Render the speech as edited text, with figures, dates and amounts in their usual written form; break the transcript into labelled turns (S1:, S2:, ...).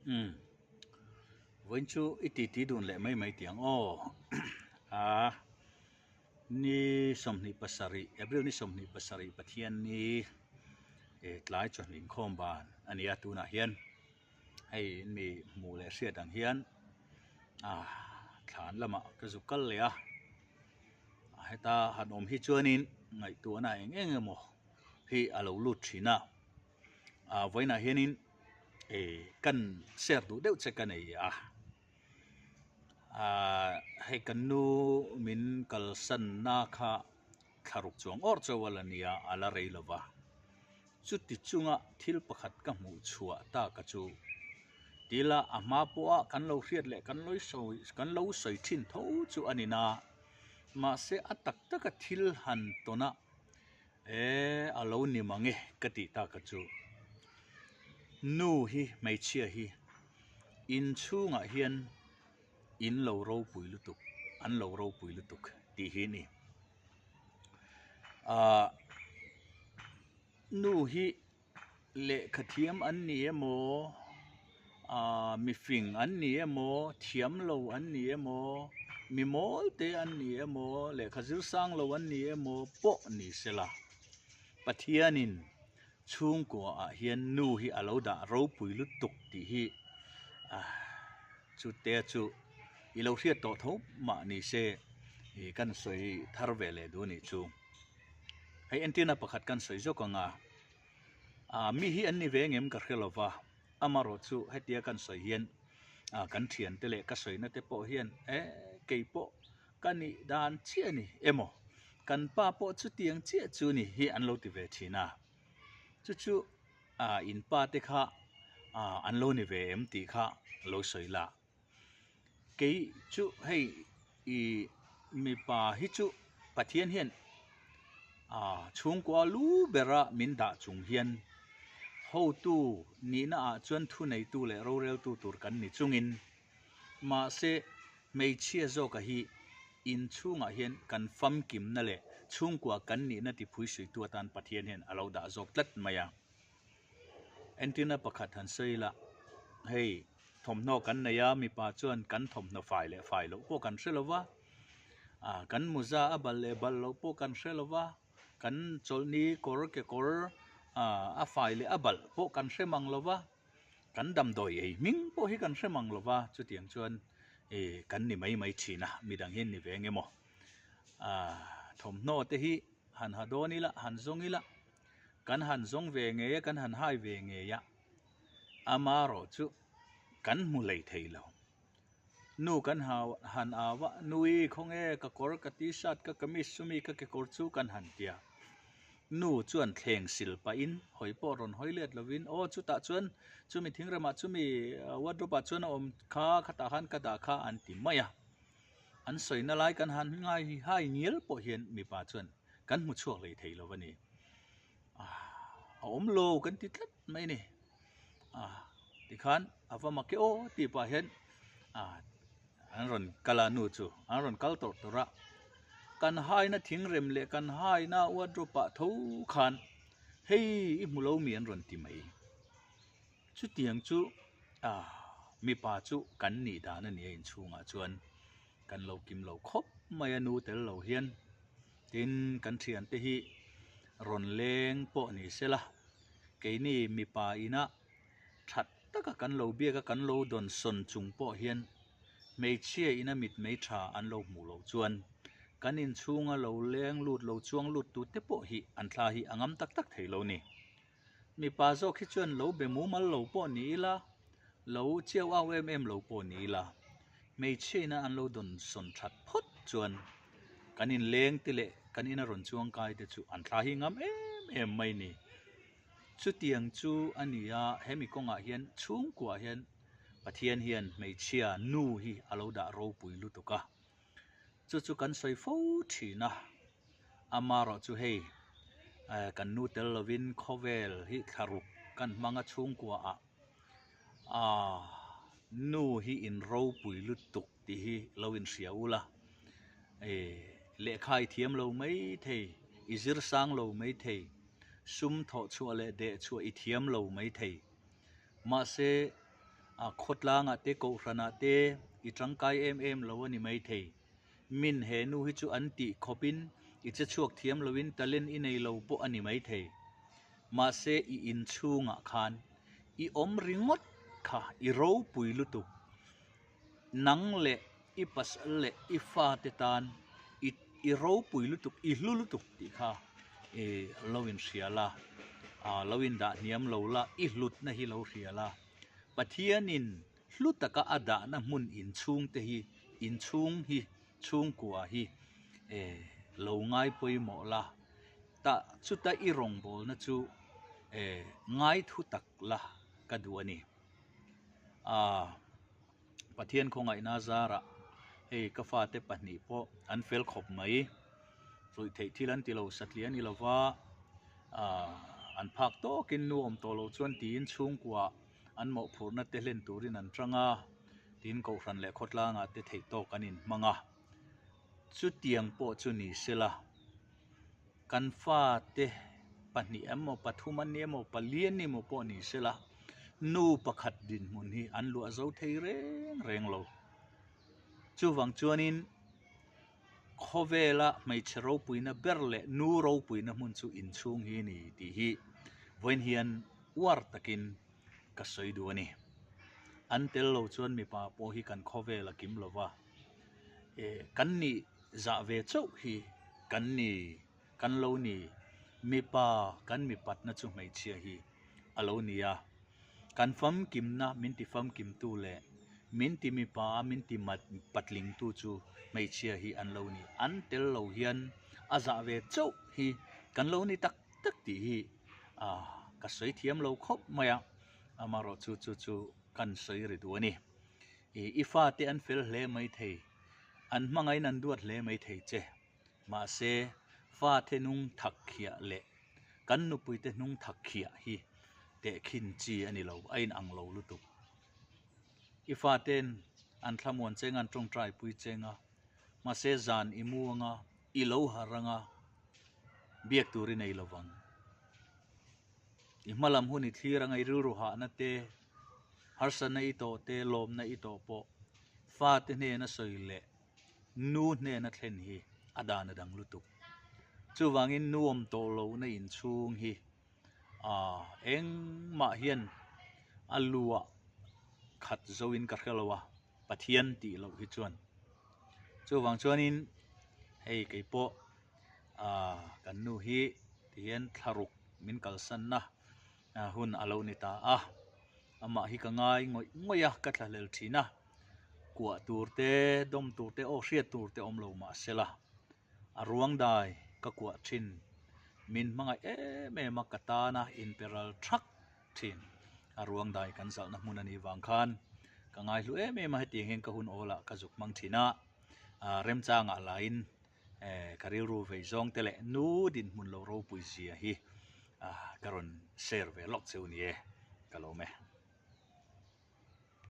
S1: Umm vawiin chu i titi dun leh mai mai tih ang aw aa ni 27 April ni 27 Pathianni eh tlai chawhni inkhawm ban a ni a tunah hian hei mi hmuh leh hriat ang hian ah thlan lamah ka zuk kal leh a heta han awm hi chuanin ngaihtuahna eng eng emaw hi a lo lut thin a. Ah vawiinah hianin eh kan share duh deuh che ka nei a ah hei kan nu min kalsanna kha thlaruk chuang awr chauh a la nia a la rei lo va chuti chunga thil pakhat ka hmuh chhuah tak a chu tila a hma pawha kan lo hriat leh kan lo sawi kan lo sawi thin tho chu a ni na mahse a tak taka thil han tawn a. E a lo ni mang e ka tih tak a chu. Nu hi hmeichhia hi inchhungah hian in lo ropui lutuk an lo ropui lutuk tih hi a ni. Ahh nu hi Lehkha thiam an ni emaw ah mifing an ni emaw thiam lo an ni emaw mi mawl te an ni emaw lehkha zir sang lo an ni emaw pawh ni se la Pathianin chhungkua ah hian nu hi a lo dah ropui lutuk tih hi ah chute chu i lo hriat tawh tho mah ni se ih kan sawi thar ve leh duh a nih chu. Hei entirna pakhat kan sawi zawk ang a, ah mi hi an ni ve ngem ka hre lova, amarawh chu hetia kan sawi hian ah kan thiante leh ka sawina te pawh hian eh kei pawh ka nih dan chiah a ni emaw kan pa pawh chutiang chiah chu ni hi an lo ti ve thin a, chu chu ah in pa te kha ah an lo ni ve em tih kha lo sawi la. Kei chu hei ih mipa hi chu Pathian hian ah chhungkua lu bera min dah chung hian hotu nihna ah chuan thuneitu leh roreltu tur kan ni chungin mahse hmeichhia zawka hi inchhungah hian kan famkimna leh chhungkua kan nihna tiphui suitu atan Pathian hian a lo dah zawk tlat mai a. Entirna pakhat han sawi ila hei. Thawmhnaw kan nei a, mipa chuan kan thawmhnaw fai leh fai loh pawh kan hre lo va, ah kan muza a bal leh bal loh pawh kan hre lo va, kan chawlhni kawr kekawr ah a fai leh a balh pawh kan hre mang lo va, kan damdawi ei hming pawh hi kan hre mang lo va, chutiang chuan ih kan ni mai mai thin a, midang hi an ni ve eng emaw ah thawmhnaw te hi han ha dawn ila han zawng ila kan han zawng ve ngei a kan han hai ve ngei a. Amarawh chu kan hmu hlei thei lo. Nu kan hau han au a, Nui khawnge ka kawr ka t-shirt ka kamis chumi ka kekawr chu kan han ti a. Nu chuan thleng sil pahin hawi pawh rawn hawi let lovin aw chutah chuan chumi thingremah chumi wardrobe ah chuan a awm kha khatah khan ka dah kha an ti mai a. An sawina lai kan han ngai hai ngial pawh hian mipa chuan kan hmu chhuak hlei thei lo a ni. A awm lo kan ti tlat mai a ni ah tikhan a va mak e aw tih pah hian ah an rawn kal a nu chu an rawn kal tawrh tawrh a kan haina thingrem leh kan haina wardrobe ah tho khan hei i hmu lo mi an rawn ti mai chutiang chu ah mipa chu kan nih dan a ni a inchhungah chuan kan lo kim lo khawp mai a nu tel lo hian tin kan thiante hi rawn leng pawh ni sela keini mipa ina that taka kan lo biak a kan lo dawn sawn chung pawh hian hmeichhia ina mitmei tha an lo hmuh loh chuan kan inchhunga lo leng lut lo chuang lut tute pawh hi an thla hi a ngam tak tak thei lo ni. Mipa zawk hi chuan lo be mumal lo pawh ni ila, lo chiau au em em lo pawh ni ila, hmeichhia ina an lo dawn sawn that phawt chuan kan inleng te leh kan ina rawn chuang kai te chu an thla hi ngam em em mai ni. Chutiang chu a ni a, hemi kawngah hian chhungkuah hian Pathian hian hmeichhia nu hi a lo dah ropui lutuk a, chu chu kan sawi fo thin a. Amarawh chu hei kan nu tel lovin khawvel hi thlaruk kan hmang a chhungkua ah aaa nu hi in ropui lutuk tih hi lo inhria ula ih lehkha i thiam lo mai thei i zir sang lo mai thei sum thawh chhuah leh deh chhuah i thiam lo mai thei mahse. A khawtlangah te kohhranah te i tangkai em em lo a ni maithei. Min he nu hi chu an tih khawpin i che chhuak thiam loin talent i nei lo pawh a ni maithei. Mahse i inchhungah khan i awm ringawt kha i ropui lutuk. Nang leh i pasal leh i fate tan i i ropui lutuk, i hlu lutuk tih kha i lo inhria la, lo indah hniam lo la, i hlutna hi lo hria la. Pathianin hlu taka a dahna hmun inchhungte hi, inchhung hi, chhungkua hi lo ngai pawimawh la, tah chuta i rawngbawlna chu ngai thu tak la ka duh a ni. Aaa Pathian khawngaihna zarah hei ka fate pahnih pawh an fel khawp mai, ruih theih thil an ti lo satliah a ni lova aaa an phak tawkin nu awm tawh loh chuan tiin chhungkua an mawhphurhna te hlen turin an tang a, tin kohhran leh khawtlangah te theih tawk an inhmang a, chutiang pawh chu ni sela. Kan fate pahnih emaw pathum an ni emaw pali an ni emaw pawh ni sela nu pakhat dinhmun hi an luah zo thei reng reng lo. Chuvang chuanin khawvela hmeichhe ropuina ber leh nu ropuina hmun chu inchhung hi a ni tih hi vawiin hian uar takin ka sawi duh a ni. An tel lo chuan mipa pawh hi kan khawvel a kim lo va, kan nih zah ve chauh hi kan ni, kan lo ni. Mipa kan mipatna chu hmeichhia hi a lo ni a, kan famkimna min ti famkimtu leh min ti mipa a min ti patlingtu chu hmeichhia hi an lo ni. An tel lo hian a zah ve chauh hi kan lo ni tak tak tih hi ka sawi thiam lo khawp mai a, amaherawhchu chu chu chu kan sawi ri duh a ni. I fate an fel hle mai thei, an hmangaihin an duat hle mai thei che. Mahse, fate hnung thak khiah leh kan nupuite hnung thak khiah hi tehkhin chi a ni lo, a inang lo lutuk. I fate'n an thlamuan cheng a, an tawngtai pui cheng a, mahse zan i mu anga, i lo harh anga, biak tur i nei lo vang. I hmalam hun i thlir anga i rilru hahna te, harsatna i tawh te, lawmna i tawh pawh fate hnena sawi leh nu hnena thlen hi a dan a dang lutuk. Chuvangin nu awm tawh lohna inchhung hi aaa engmah hian a luah khat zoin ka hre lo a, Pathian tih loh hi chuan. Chuvang chuanin hei keipawh aaa kan nu hi tihian thlaruk min kalsanna hun a lo ni ta a, amah hi ka ngai ngawih ngawih a, ka thlahlel thin a, kuah tur te, dawm tur te, aw hriat tur te awm lo mah sela, a ruang dai ka kuah thin, min hmangaih em em a, ka tana inperal thak thin, a ruang dai kan zalhna hmun a nih vang khan ka ngaihlu em em a, hetiang hian ka hun awlah ka zuk hmang thin a, remchangah lain Ka rilru vei zawng te leh nu dinhmun lo ropui zia hi ka rawn share ve lawk cheu ni e, ka lawm e.